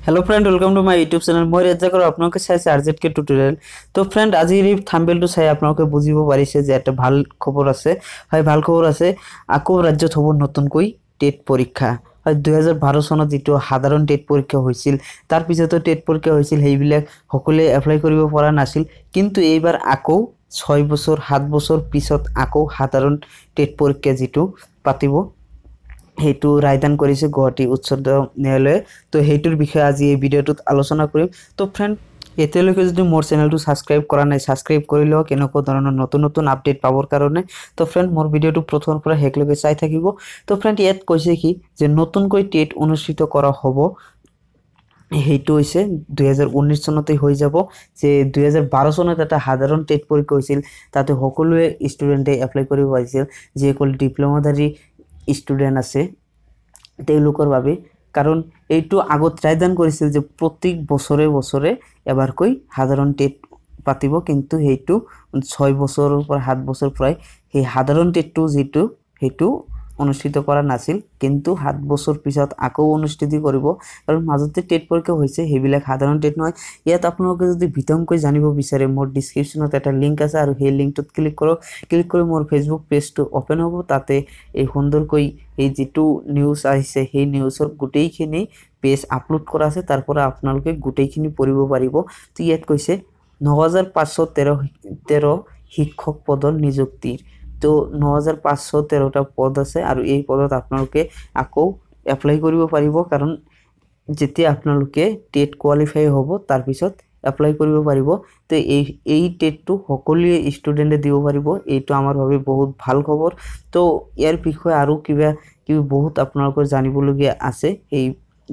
Hello friend, welcome to my YouTube channel. মই ৰেজাকৰ, আপোনালোকে চাইছে আৰ জেড কে টিউটৰিয়েল। তো ফ্ৰেণ্ড, আজিৰ এই থাম্বনেইলটো চাই আপোনালোকে বুজিব পাৰিছে যে এটা ভাল খবৰ আছে। হয়, ভাল খবৰ আছে। আকৌ ৰাজ্যত হ'ব নতুনকৈ টেট পৰীক্ষা। হয়, 2012 চনত যিটো সাধাৰণ টেট পৰীক্ষা হৈছিল, তাৰপিছতো টেট পৰীক্ষা হৈছিল, সেইবিলাক সকলোৱে এপ্লাই কৰিব পৰা নাছিল। কিন্তু এইবাৰ আকৌ 6 বছৰ 7 বছৰ পিছত আকৌ সাধাৰণ টেট পৰীক্ষা যিটো পাতিব, সেইটো ৰায়দান কৰিছে গুৱাহাটী উচ্চ ন্যায়ালয়ে। তো সেইটোৰ বিষয়ে আজি এই ভিডিঅ'টোত আলোচনা কৰিম। তো ফ্ৰেণ্ড, এতিয়ালৈকে যদি মোৰ চেনেলটো ছাবস্ক্ৰাইব কৰা নাই, ছাবস্ক্ৰাইব কৰি লওক এনেকুৱা ধৰণৰ নতুন নতুন আপডেট পাবৰ কাৰণে। তো ফ্ৰেণ্ড, মোৰ ভিডিঅ'টো প্ৰথমৰ পৰা শেষলৈকে চাই থাকিব। তো ফ্ৰেণ্ড, ইয়াত কৈছে কি যে নতুনকৈ টেট অনুষ্ঠিত কৰা হ'ব, সেইটো হৈছে 2019 চনতে হৈ যাব। যে 2012 চনত এটা সাধাৰণ টেট পৰীক্ষা হৈছিল, তাতে সকলোৱে ষ্টুডেণ্টে এপ্লাই কৰিব পাৰিছিল, যিসকল ডিপ্ল'মাধাৰী ষ্টুডেণ্ট আছে তেওঁলোকৰ বাবে। কাৰণ এইটো আগত ৰায়দান কৰিছিল যে প্ৰত্যেক বছৰে বছৰে এবাৰকৈ সাধাৰণ টেট পাতিব, কিন্তু সেইটো 6 বছৰৰ পৰা 7 বছৰ প্ৰায় সেই সাধাৰণ টেটটো যিটো সেইটো অনুষ্ঠিত কৰা নাছিল। কিন্তু 7 বছৰ পিছত আকৌ অনুষ্ঠিত কৰিব, কাৰণ মাজতে টেট পৰীক্ষা হৈছে, সেইবিলাক সাধাৰণ টেট নহয়। ইয়াত আপোনালোকে যদি বিতংকৈ জানিব বিচাৰে, মোৰ ডিছক্ৰিপশ্যনত এটা লিংক আছে আৰু সেই লিংকটোত ক্লিক কৰক। ক্লিক কৰি মোৰ ফেচবুক পেজটো অ'পেন হ'ব। তাতে এই সুন্দৰকৈ এই যিটো নিউজ আহিছে, সেই নিউজৰ গোটেইখিনি পেজ আপলোড কৰা আছে, তাৰ পৰা আপোনালোকে গোটেইখিনি পঢ়িব পাৰিব। তো ইয়াত কৈছে 9513 শিক্ষক পদৰ নিযুক্তিৰ। তো 9513টা পদ আছে আৰু এই পদত আপোনালোকে আকৌ এপ্লাই কৰিব পাৰিব, কাৰণ যেতিয়া আপোনালোকে টেট কোৱালিফাই হ'ব তাৰপিছত এপ্লাই কৰিব পাৰিব। তো এই টেটটো সকলোৱে ষ্টুডেণ্টে দিব পাৰিব, এইটো আমাৰ বাবে বহুত ভাল খবৰ। তো ইয়াৰ বিষয়ে আৰু কিবা কিবি বহুত আপোনালোকৰ জানিবলগীয়া আছে, সেই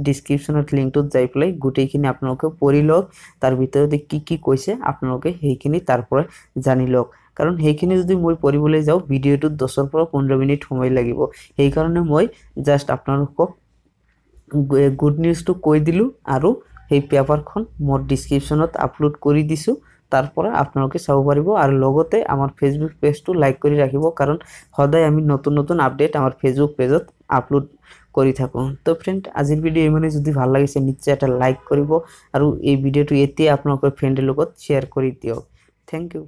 ডিছক্ৰিপশ্যনত লিংকটোত যাই পেলাই গোটেইখিনি আপোনালোকে পঢ়ি লওক। তাৰ ভিতৰতে কি কি কৈছে আপোনালোকে সেইখিনি তাৰ পৰা জানি লওক, কাৰণ সেইখিনি যদি মই পঢ়িবলৈ যাওঁ ভিডিঅ'টোত 10ৰ পৰা 15 মিনিট সময় লাগিব। সেইকাৰণে মই জাষ্ট আপোনালোকক গুড নিউজটো কৈ দিলোঁ আৰু সেই পেপাৰখন মোৰ ডিছক্ৰিপশ্যনত আপলোড কৰি দিছোঁ, তাৰ পৰা আপোনালোকে চাব পাৰিব। আৰু লগতে আমাৰ ফেচবুক পেজটো লাইক কৰি ৰাখিব, কাৰণ সদায় আমি নতুন নতুন আপডেট আমাৰ ফেচবুক পেজত আপলোড কৰি থাকোঁ। তো ফ্ৰেণ্ড, আজিৰ ভিডিঅ' ইমানেই। যদি ভাল লাগিছে নিশ্চয় এটা লাইক কৰিব আৰু এই ভিডিঅ'টো এতিয়া আপোনালোকৰ ফ্ৰেণ্ডৰ লগত শ্বেয়াৰ কৰি দিয়ক। Thank you.